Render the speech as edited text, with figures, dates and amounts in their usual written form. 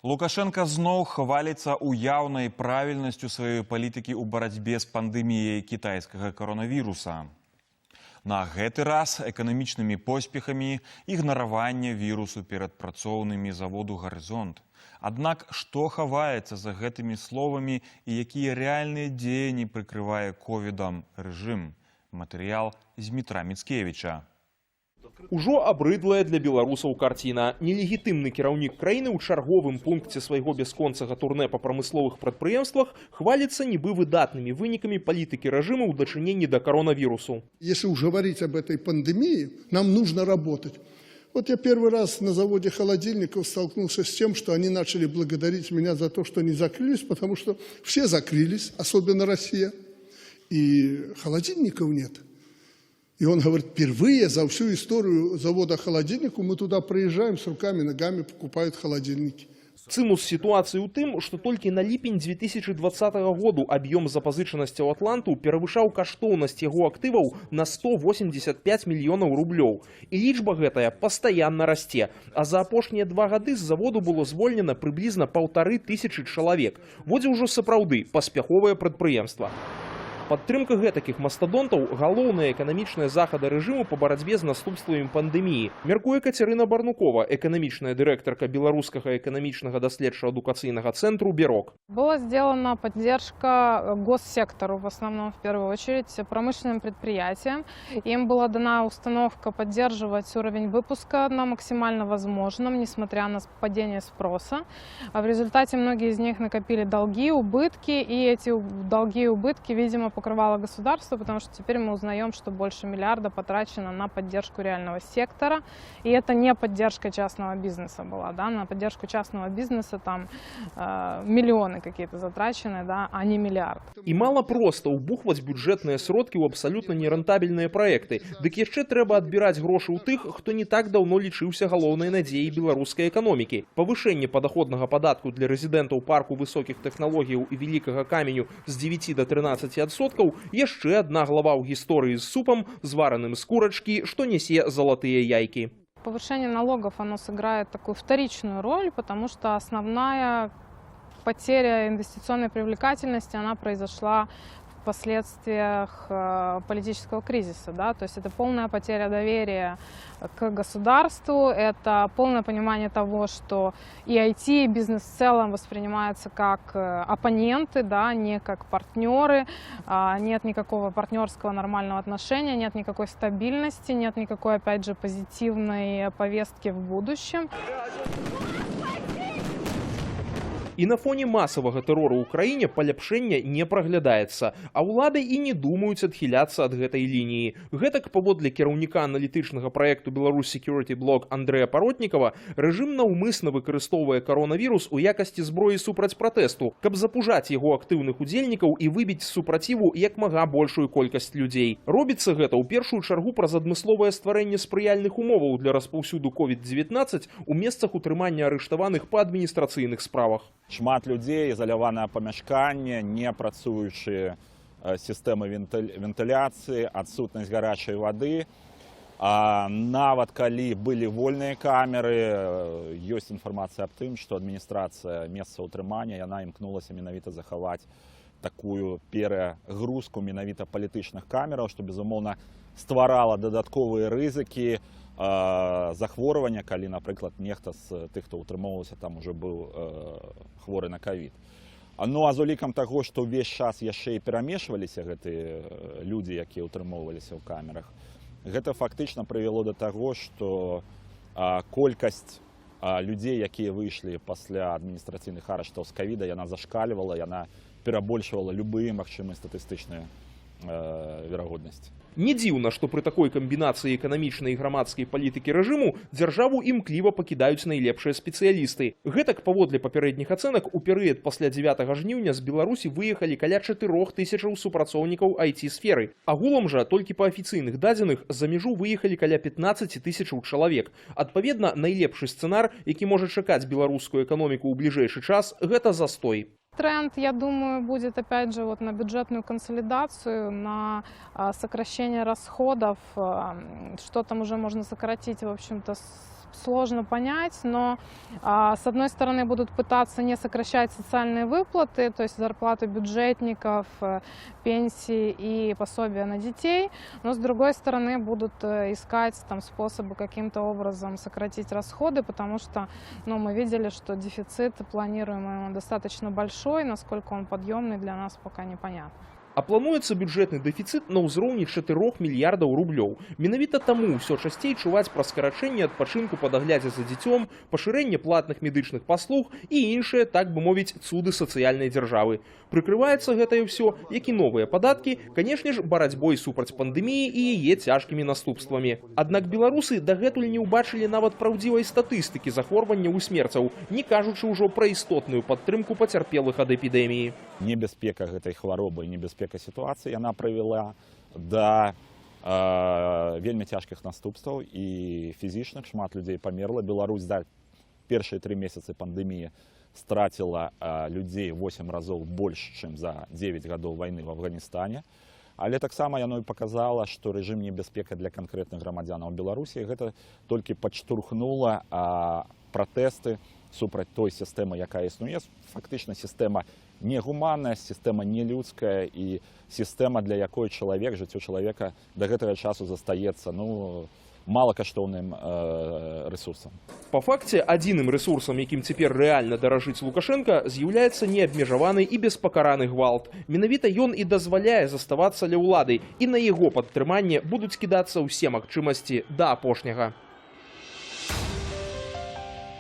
Лукашэнка зноў хваліцца уяўнай правільнасцю сваёй палітыкі ў барацьбе з пандэміяй кітайскага каронавіруса. На гэты раз эканамічнымі поспехамі ігнаравання вірусу перад працоўнымі заводу «Гарызонт». Аднак што хаваецца за гэтымі словамі і якія рэальныя дзеянні прыкрывае ковідам рэжым? Матэрыял Змітра Міцкевіча. Ужо абрыдлая для беларусаў карціна. Нелегітымны кіраўнік краіны ў чарговым пункце свайго бясконцага турне па прамысловых прадпрыемствах хваліцца нібы выдатнымі вынікамі палітыкі рэжыму ў дачыненні да каронавірусу. Если уж говорить об этой пандемии, нам нужно работать. Вот я первый раз на заводе холодильников столкнулся с тем, что они начали благодарить меня за то, что не закрылись, потому что все закрылись, особенно Россия, и холодильников нет. И он говорит: впервые за всю историю завода холодильников мы туда приезжаем, с руками, ногами покупают холодильники. Цымус сітуацыі ў тым, што толькі на ліпень 2020 году аб'ём запазычанасцяў «Атланту» перавышаў каштоўнасць яго актываў на 185 мільёнаў рублёў. І лічба гэтая пастаянна расце. А за апошнія 2 гады з заводу было звольнена прыблізна 1500 чалавек. Во дзе ўжо сапраўды паспяховае прадпрыемства. Падтрымка гэтакіх мастадонтаў — галоўная эканамічная захада рэжыму па барацьбе з наступствамі пандэміі, мяркуе Кацярына Барнукова, эканамічная дырэктарка Беларускага эканамічнага даследча-адукацыйнага цэнтру «Берок». Была сделана поддержка госсектору, в основном, в первую очередь, промышленным предприятиям. Им была дана установка поддерживать уровень выпуска на максимально возможном, несмотря на падение спроса. А в результате многие из них накопили долги, убытки, и эти долги и убытки, видимо, покрывало государство, потому что теперь мы узнаем, что больше миллиарда потрачено на поддержку реального сектора. И это не поддержка частного бизнеса была, да, на поддержку частного бизнеса там миллионы какие-то затрачены, да, а не миллиард. І мала проста ўбухваць бюджэтныя сродкі ў абсалютна нерэнтабельныя праекты. Дык яшчэ трэба адбіраць грошы ў тых, хто не так даўно лічыўся галоўнай надзеяй беларускай эканомікі. Павышэнне падаходнага падатку для рэзідэнтаў парку высокіх тэхналогіяў і Вялікага Каменю з 9 до 13% — яшчэ адна глава ў гісторыі з супам, звараным з курачкі, што нясе залатыя яйкі. Повышение налогов, оно сыграет такую вторичную роль, потому что основная потеря инвестиционной привлекательности, она произошла в последствиях политического кризиса. Да? То есть это полная потеря доверия к государству, это полное понимание того, что и IT, и бизнес в целом воспринимаются как оппоненты, да, не как партнеры, нет никакого партнерского нормального отношения, нет никакой стабильности, нет никакой, опять же, позитивной повестки в будущем. І на фоне масавага тэрору ў краіне паляпшэння не праглядаецца, а ўлады і не думаюць адхіляцца ад гэтай лініі. Гэтак, паводле кіраўніка аналітычнага праекту Беларусь Security Blog Андрэя Паротнікава, рэжым наўмысна выкарыстоўвае каронавірус у якасці зброі супраць пратэсту, каб запужаць яго актыўных удзельнікаў і выбіць з супраціву як мага большую колькасць людзей. Робіцца гэта ў першую чаргу праз адмысловае стварэнне спрыяльных умоваў для распаўсюду COVID-19 у месцах утрымання арыштаваных па адміністрацыйных справах. Шмат людзей, ізаляванае памяшканне, не працуючыя сістэмы вентыляцыі, адсутнасць гарачай вады. Нават калі былі вольныя камеры, ёсць інфармацыя аб тым, што адміністрацыя месца ўтрымання, яна імкнулася менавіта захаваць такую перагрузку менавіта палітычных камераў, што, безумоўна, стварала дадатковыя рызыкі захворвання, калі, напрыклад, нехта з тых, хто ўтрымоўваўся там, уже быў хворы на кавід. Ну а з улікам таго, што ўвесь час яшчэ і перамешваліся гэтыя людзі, якія ўтрымоўваліся ў камерах, гэта фактычна прывяло да таго, што колькасць людзей, якія выйшлі пасля адміністрацыйных арыштаў з кавіда, яна зашкальвала, яна перабольшвала любыя магчымыя статыстычныя верагоднасці. Не дзіўна, што пры такой камбінацыі эканамічнай і грамадскай палітыкі рэжыму дзяржаву імкліва пакідаюць найлепшыя спецыялісты. Гэтак, паводле папярэдніх ацэнак, у перыяд пасля 9 жніўня з Беларусі выехалі каля 4000 супрацоўнікаў IT-сферы. Агулам жа, толькі па афіцыйных дадзеных, за мяжу выехалі каля 15 тысячаў чалавек. Адпаведна, найлепшы сцэнар, які можа чакаць беларускую эканоміку ў бліжэйшы час, гэта застой. Тренд, я думаю, будет опять же вот на бюджетную консолидацию, на сокращение расходов. Что там уже можно сократить, в общем-то, Сложно понять, но с одной стороны, будут пытаться не сокращать социальные выплаты, то есть зарплаты бюджетников, пенсии и пособия на детей, но, с другой стороны, будут искать там способы каким-то образом сократить расходы, потому что, ну, мы видели, что дефицит планируемый, он достаточно большой, насколько он подъемный, для нас пока непонятно. А плануецца бюджэтны дэфіцыт на ўзроўні 4 мільярдаў рублёў. Менавіта таму ўсё часцей чуваць пра скарачэнне адпачынку па даглядзе за дзіцём, пашырэнне платных медычных паслуг і іншыя, так бы мовіць, цуды сацыяльнай дзяржавы. Прыкрываецца гэтае ўсё, як і новыя падаткі, канешне ж, барацьбой супраць пандэміі і яе цяжкімі наступствамі. Аднак беларусы дагэтуль не ўбачылі нават праўдзівай статыстыкі захворванняў і смерцяў, не кажучы ўжо пра істотную падтрымку пацярпелых ад эпідэміі. Небяспека гэтай хваробы, небяспека сітуацыі, яна прывяла да вельмі цяжкіх наступстваў і фізічных. Шмат людзей памерла. Беларусь за першыя 3 месяцы пандэміі страціла людзей 8 разоў больш, чым за 9 гадоў вайны в Афганістане. Але таксама яно і паказала, што рэжым небяспека для канкрэтных грамадзянаў Беларусі. Гэта толькі падштурхнула пратэсты супраць той сістэмы, якая існуе. Фактычна сістэма негуманная, сістэма нелюдская і сістэма, для якой чалавек, жыццё чалавека да гэтага часу застаецца, ну, малакаштоўным рэсурсам. Па факце адзіным рэсурсам, якім цяпер рэальна даражыць Лукашэнка, з'яўляецца неабмежаваны і беспакараны гвалт. Менавіта ён і дазваляе заставацца ля ўлады, і на яго падтрыманне будуць кідацца ўсе магчымасці да апошняга.